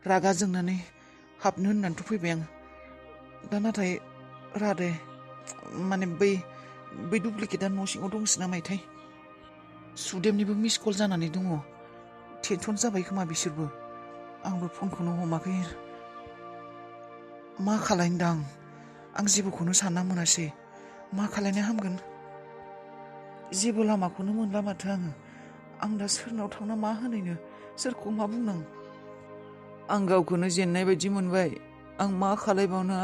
रागा जोंनानै हाबनो होननानैथ' फैबाय आं दा नाथाय रादे माने बै दुप्लिकेटआ न' सिङाव दंसो ना मायथाय सुदेमनिबो मिस कल जानानै दङ टेनसन जाबाय खोमा बिसोरबो आंबो फनखौनो हमाखै मा खालायनो दां आं जेबोखौनो सानना मोनासै मा खालायनो हामगोन जेबो लामाखौनो मोनला माथो आं दा सोरनाव थांना मा होनैनो सोरखौ मा बुंनां आं गावखौनो जेननाय बायदि मोनबाय आं मा खालायबावनो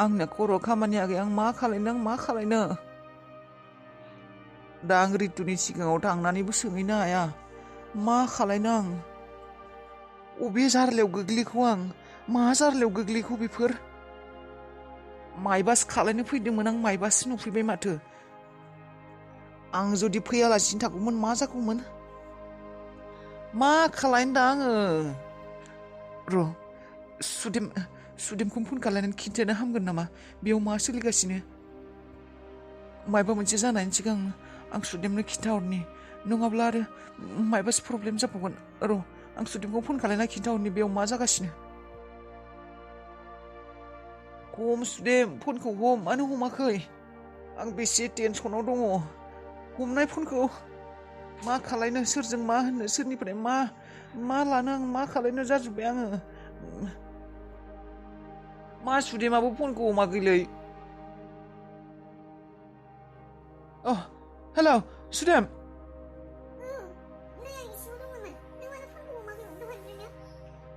आंना खर' खामानि आगै आं मा खालायनो दा आं रितुनि सिगाङाव थांनानैबो सोंहैनो हाया मा खालायनो आं अबे जार्लायाव गोग्लैखौ आं मा जार्लायाव गोग्लैखौ बेफोर माइबासो खालायनो फैदोंमोन आं माइबासो नुफैबाय माथो आं जुदि फैयालासिनो थागौमोन मा जागौमोन मा खालायनो दा आङो र' सुदेमखौ फन खालायनानै खिन्थानो हामगोन नामा बेयाव मा सोलिगासिनो मायबा मोनसे जानायनि सिगां आं सुदेमनो खिन्थाहरनि नङाब्ला आरो मायबासो प्रब्लेम जाबावगोन र' आं सुदेमखौ फन खालायना खिन्थाहरनि बेयाव मा जागासिनो हम सुदेम फनखौ हम मानो हमाखै आं बेसे टेनसनाव दङ हमनाय फनखौ मा खालायनो सोरजों मा होननो सोरनिफ्राय मा लानो आं मा खालायनो जाजोब्बाय आङो मा सुदेमाबो फनखौ हमाखैलै हेल' सुदेम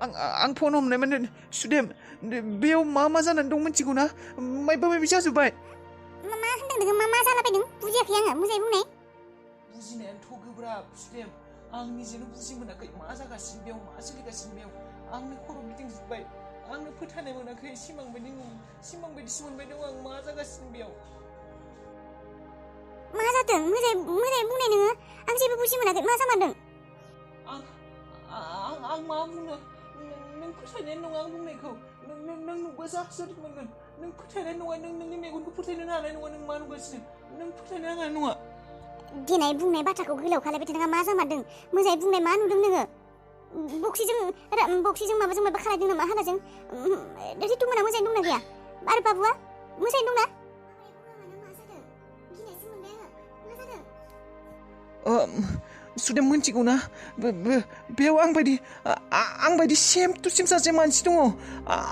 आं फन हमनाय माने सुदेम बेयाव मा जानानै दं मिथिगौ ना मायबा मायबि जाजोब्बाय मा होनदों नोङो मा जालाबायदों बुजियाखै आङो मोजाङै बुंनाय बुजिनायानोथ' गोब्राब सुदेम आं निजेनो बुजि मोनाखै मा जागासिनो बेयाव मा सोलिगासिनो बेयाव आंनो खर' गिदिंजोब्बाय आंनो फोथायनाय मोनाखै सिमां बायदिसो मोनबाय दं आं मा जागासिनो बेयाव मा जादों मोजाङै बुंनाय नोङो आं जेबो बुजि मोनाखै मा जामारदों आं मा बुंनो नों फोथायनाय नङा आं बुंनायखौ नों नुबासो आश्चर्य मोनगोन नों फोथायनाय नङा नों नोंनि मेगनखौ फोथायनो हानाय नङा नों मा नुगासिनो नों फोथायनो हानाय नङा देनाय बुंनाय बाथ्राखौ गोलाव खालायबाय थादों मा जामारदों मोजाङै बुंनाय मा नुदों नोङो बक्सिजों माबाजों माबा खालायदों नामा हानाजों रितुमोना मोजाङै दंना गैया आरो बाबुआ मोजाङै दंना सुदेम मिथिगौ ना बेयाव आं बायदि सेम टु सेम सासे मानसि दङ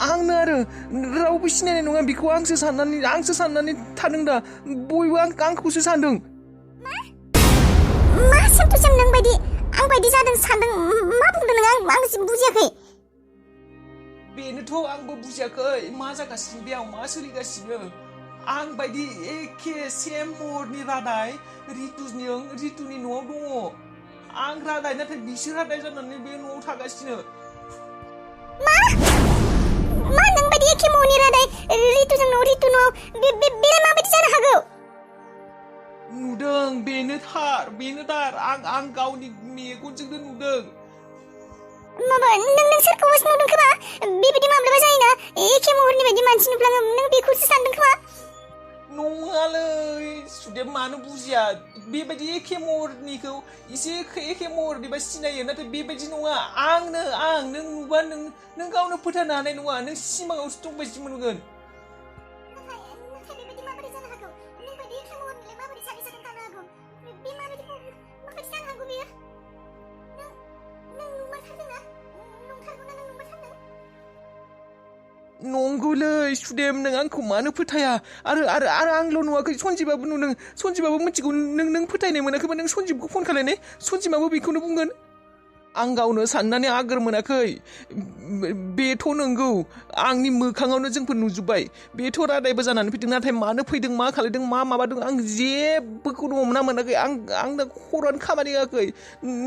आंनो आरो रावबो सिनायनाय नङा बेखौ आंसो साननानै थादों दा बयबो आंखौसो सानदों मा सेम टु सेम नों बायदि आं बायदि जादों सानदों मा बुंदों नों आं बुजियाखै बेनोथ' आंबो बुजियाखै मा जागासिनो बेयाव मा सोलिगासिनो आं बायदि एखे सेम महरनि रादाय रितुनि न'आव दङ आं रादाय नाथाय बिसोर रादाय जानानै बे न'आव थागासिनो मा नों बायदि एखे महरनि रादाय रितु न'आव बेलाय माबायदि जानो हागौ नुदों बेनो थार आं गावनि मेगनजोंनो नुदों माबा नों सोरखौबा नुदों खोमा बेबायदि माब्लाबा जायोना एखे महरनि बायदि मानसि नुफ्लाङो नों बेखौसो सानदों खोमा नङालै सुदेम मानो बुजिया बेबायदि एखे महरनिखौ एसे एखे महरनिबा सिनायो नाथाय बेबायदि नङा नों नुबा नों गावनो फोथायनो हानाय नङा नों सिमाङावसो दंबायदि मोनगोन नंगौलै सुदेम नों आंखौ मानो फोथाया आरो आंल' नुवाखै सन्जिबाबो नुदों सन्जिबाबो मिथिगौ नों फोथायनाय मोनाखैबा नों सन्जिबखौ फन खालायनाय सन्जिबाबो बेखौनो बुंगोन आं गावनो साननानै आगोर मोनाखै बेथ' नंगौ आंनि मोखाङावनो जोंफोर नुजोब्बाय बेथ' रादायबो जानानै फैदों नाथाय मानो फैदों मा खालायदों मा माबादों आं जेबोखौनो हमना मोनाखै आंना खर'आनो खामानि होआखै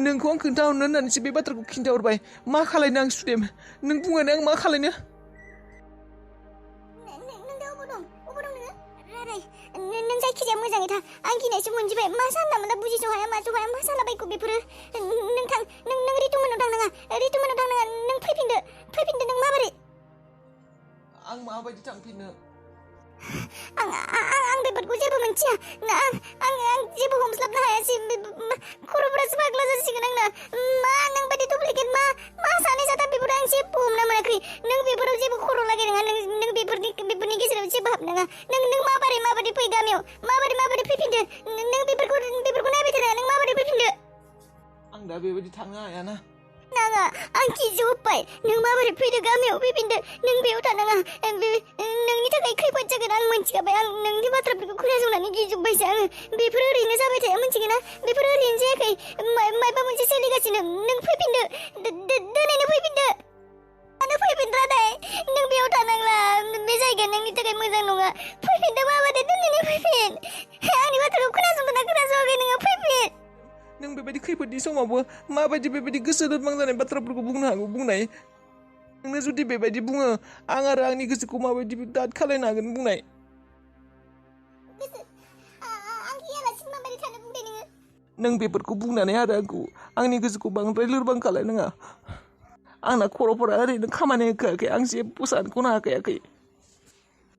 नोंखौ आं खोन्थाहरनो होननानैसो बे बाथ्राखौ खिन्थाहरबाय मा खालायनो आं सुदेम नों बुंनानै आं मा खालायनो नों जायखिजाया मोजाङै था आं गिनायसो मोनजोबबाय मा जानला मोनला बुजिस' हाया मास' हाया मा जालाबायखो बेफोरो नों रितुमोनाव थांनाङा नों फैफिनदो नों माबोरै आं माबायदि थांफिननो आं बेफोरखौ जेबो मोनथिया आं जेबो हमस्लाबनो हायासै खर'फोरासो फाग्ला जासिगोन आंना मा नों बायदि डुप्लिकेट मा सानै जाथा बेफोर आं जेबो हमना मोनाखै नों बेफोराव जेबो खर' लागाय नङा नों बेफोरनि गेजेराव जेबो हाबनाङा नों माबोरै फै गामियाव माबोरै फैफिनदो नों बेफोरखौ नायबाय थानाङा नों माबोरै फैफिनदो आं दा बेबायदि थांनो हायाना नाङा आं गिजोब्बाय नों माबोरै फैदो गामियाव फैफिनदो नों बेयाव थानाङा नोंनि थाखाय खैफोद जागोन आं मोनथिखाबाय आं नोंनि बाथ्राफोरखौ खोनासंनानै गिजोब्बायसो आङो बेफोर ओरैनो जाबाय थाया मिथिगोना बेफोर ओरैनो जायाखै माबा मोनसे सोलिगासिनो नों फैफिनदो दिनैनो फैफिनदो मानो फैफिनद्रा दाय नों बेयाव थानांला बे जायगाया नोंनि थाखाय मोजां नङा फैफिनदो माबादे दिनैनो फैफिन आंनि बाथ्राखौ खोनासंदोंना खोनासङाखै नोङो फैफिन नों बेबायदि खैफोदनि समावबो माबायदि बेबायदि गोसो लोरबां जानाय बाथ्राफोरखौ बुंनो हागौ बुंनाय नोंनो जुदि बेबायदि बुङो आं आरो आंनि गोसोखौ माबायदि दाद खालायनो हागोन बुंनाय आं गियालासिनो माबायदि थानो बुंदों नोङो नों बेफोरखौ बुंनानै आरो आंनि गोसोखौ बांद्राय लोरबां खालायनाङा आंना खर'फोरा ओरैनो खामानि होखायाखै आं जेबो सानख'नो हाखायाखै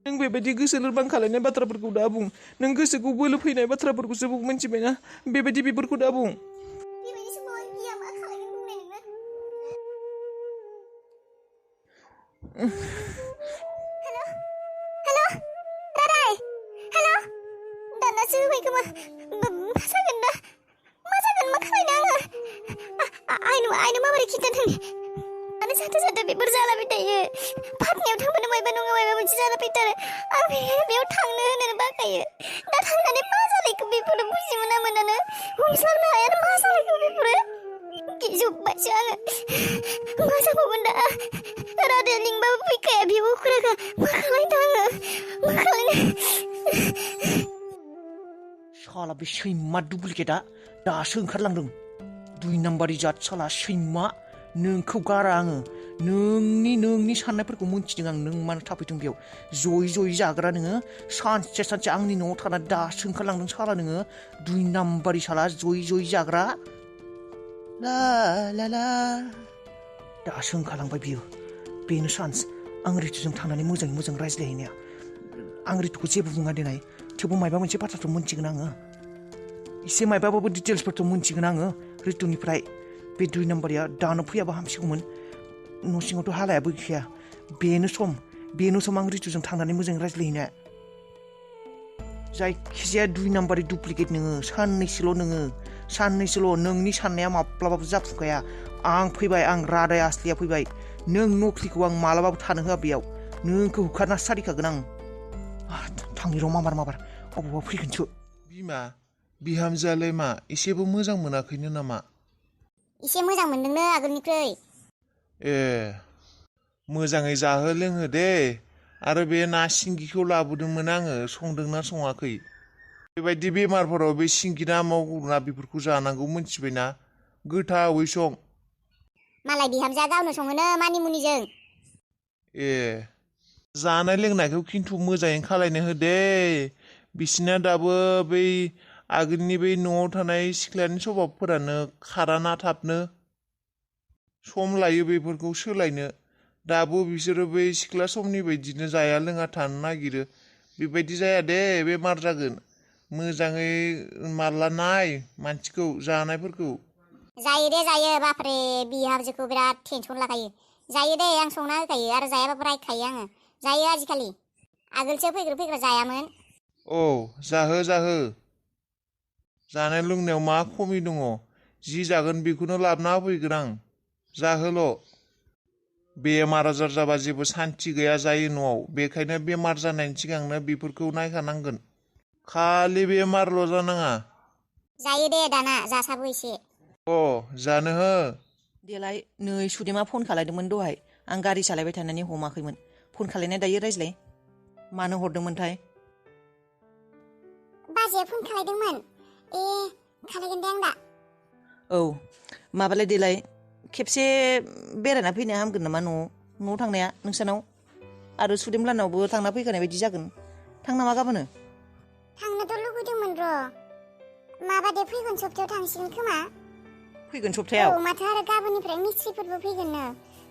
नों बेबायदि गोसो लोरबां खालायनाय बाथ्राफोरखौ दा बुं नों गोसोखौ बोलो फैनाय बाथ्राफोरखौसो मिथिबायना बेफोरखौ दा बुं बेबायदि समाव आं गिया मा खालायगोन बुंनाय नोङो हेल' दादाय हेल' दानासो होबाय खोमा मा जागोन मा खालायनो आङो आइनो माबोरै खिन्थादों मानो जाथो बेफोर जालाबाय थायो फाटनायाव थांबानो मायबा नङा मायबा मोनसे जाना फैथारो आं बेयाव थांनो होनोनो बाखायो दा थांनानै मा जालायखो बेफोरो बुजि मोनानो हमस्लाबनो हायानो मा जालायखो बेफोरो गिजोब्बायसो आङो मा जाबावगोन दा रादाया लिंबाबो फैखाया बेबो खुराखा मा खालायनो आङो मा खालायनो साला बे सैमा दुप्लिकेटआ दासो ओंखारलांदों 2 नाम्बारि जात साला सैमा नोंखौ गारा आङो नोंनि साननायफोरखौ मोनथिदों आं नों मानो थाफैदों बेयाव जयै जाग्रा नोङो सानसे आंनि न'आव थाना दासो ओंखारलांदों साला नोङो 2 नाम्बारि साला जयै जाग्रा ला ला ला दासो ओंखारलांबाय बियो बेनो चान्स आं रितुजों थांनानै मोजां रायज्लायहैनाया आं रितुखौ जेबो बुङा देनाय थेवबो मायबा मोनसे बाथ्राथ' मोनथिगोन आङो एसे मायबाबाबो डिटेल्सफोरथ' मोनथिगोन आङो रितुनिफ्राय बे 2 नाम्बारिया दानो फैयाबा हामसिगौमोन न' सिङावथ' हालायाबो गैखाया बेनो सम आं रितुजों थांनानै मोजां रायज्लायहैनाया जायखिजाया 2 नाम्बारि दुप्लिकेट नोङो साननैसोल' नोंनि साननाया माब्लाबाबो जाफुंखाया आं फैबाय आं रादाय आसलिया फैबाय नों नख्लिखौ आं मालाबाबो थानो होआ बेयाव नोंखौ होखारना सारिखागोन आं थांनि र' माबार अबावबा फैगोनसो बिमा बिहामजोआलाय मा एसेबो मोजां मोनाखैनो नामा एसे मोजां मोनदोंनो आगोलनिख्रुइ ए मोजाङै जाहो लोंहो दे आरो बे ना सिंगिखौ लाबोदोंमोन आङो संदोंना सङाखै बेबायदि बेमारफोराव बे सिंगि ना मावना बेफोरखौ जानांगौ मोनथिबायना गोथावै सं मालाय बिहामजोआ गावनो सङोनो मानिमुनिजों ए जानाय लोंनायखौ खिन्थु मोजाङै खालायनो हो दे बिसिना दाबो बै आगोलनि बै न'आव थानाय सिख्लानि सभाबफोरानो खाराना थाबनो सम लायो बेफोरखौ सोलायनो दाबो बिसोरो बै सिख्ला समनि बायदिनो जाया लोङा थानो नागिरो बेबायदि जाया दे बेमार जागोन मोजाङै मारला नाय मानसिखौ जानायफोरखौ जायो दे जायो बापरे बिहामजोखौ बिराद टेनसन लाखायो जायो दे आं संना होखायो आरो जायाबाबो रायखायो आङो जायो आजिखालि आगोलसो फैग्रा जायामोन औ जाहो जानाय लोंनायाव मा खमि दङ जि जागोन बेखौनो लाबोना होफैगोन आं जाहोल' बेमार आजार जाबा जेबो सान्थि गैया जायो न'आव बेखायनो बेमार जानायनि सिगांनो बेफोरखौ नायखानांगोन खालि बेमारल' जानाङा जायो दे दाना जासाबो एसे जानो हो देलाय नै सुदेमा फन खालायदोंमोन दहाय आं गारि सालायबाय थानानै हमाखैमोन फन खालायनाय दायो रायज्लाय मानो हरदोंमोनथाय बाजैया फन खालायदोंमोन खालायगोन दे आं दा औ माबालाय देलाय खेबसे बेरायना फैनो हामगोन नामा न'आव थांनाया नोंसानाव आरो सुदेमलानावबो थांना फैखानाय बायदि जागोन थां नामा गाबोनो थांनोथ' लुगैदोंमोन र' माबादे फैगोन सप्तायाव थांसिगोन खोमा फैगोन सप्तायाव औ माथो आरो गाबोननिफ्राय मिस्ट्रिफोरबो फैगोननो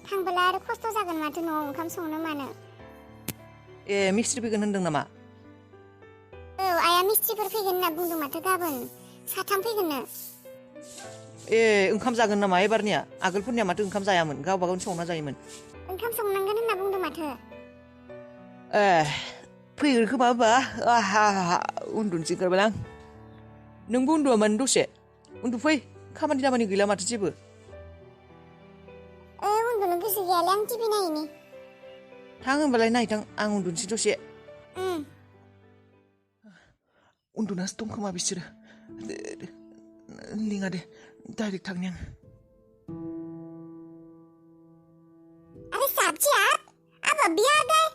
थांबोला आरो खस्थ' जागोन माथो न'आव ओंखाम संनो मानो ए मिस्ट्रि फैगोन होनदों नामा औ आइया मिस्ट्रिफोर फैगोन होनना बुंदों माथो गाबोन 3 फैगोननो ओंखाम जागोन नामा एबारनिया आगोलफोरनिया माथो ओंखाम जायामोन गावबा गावनो संना जायोमोन ओंखाम संनांगोन होनना बुंदों माथो फैगोन खोमा होमबा उन्दुनोसै ओंखारबाय आं नोंबो उन्दुआमोन दसे उन्दुफै खामानि दामानि गैला माथो जेबो उन्दुनो गोसो गैयालै आं टिभि नायनि थां होनबालाय नायथां आं उन्दुनोसै दसे उन्दुनासो दं खोमा बिसोरो लिङा दे डाइरेक्ट थांनि आं अरे साहब जी आप अभी आ गए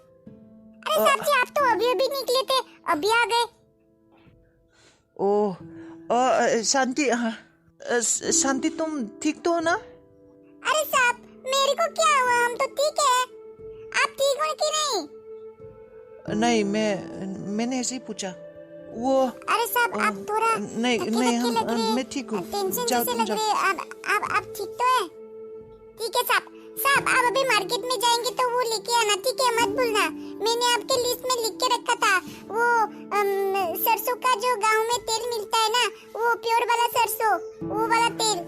अरे साहब जी आप तो अभी अभी निकले थे अभी आ गए शांति शांति तुम ठीक तो हो ना अरे साहब मेरे को क्या हुआ हम तो ठीक है आप ठीक हो कि नहीं नहीं मैंने ऐसे ही पूछा वो अरे साहब आप थोड़ा नहीं थके लग रहे हैं। मैं ठीक हूँ टेंशन जाओ जैसे तुम लग जाओ रहे हैं आप ठीक तो है ठीक है साहब आप अभी मार्केट में जाएंगे तो वो लेके आना ठीक है मत भूलना मैंने आपके लिस्ट में लिख के रखा था वो सरसों का जो गांव में तेल मिलता है ना वो प्योर वाला सरसों वो वाला तेल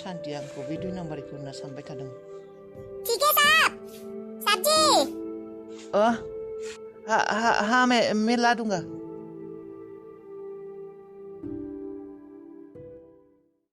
शांति आंखौ बे 2 नाम्बारखौ होनना सानबाय थादों ठीक है साहब जी हाँ मैं ला दूंगा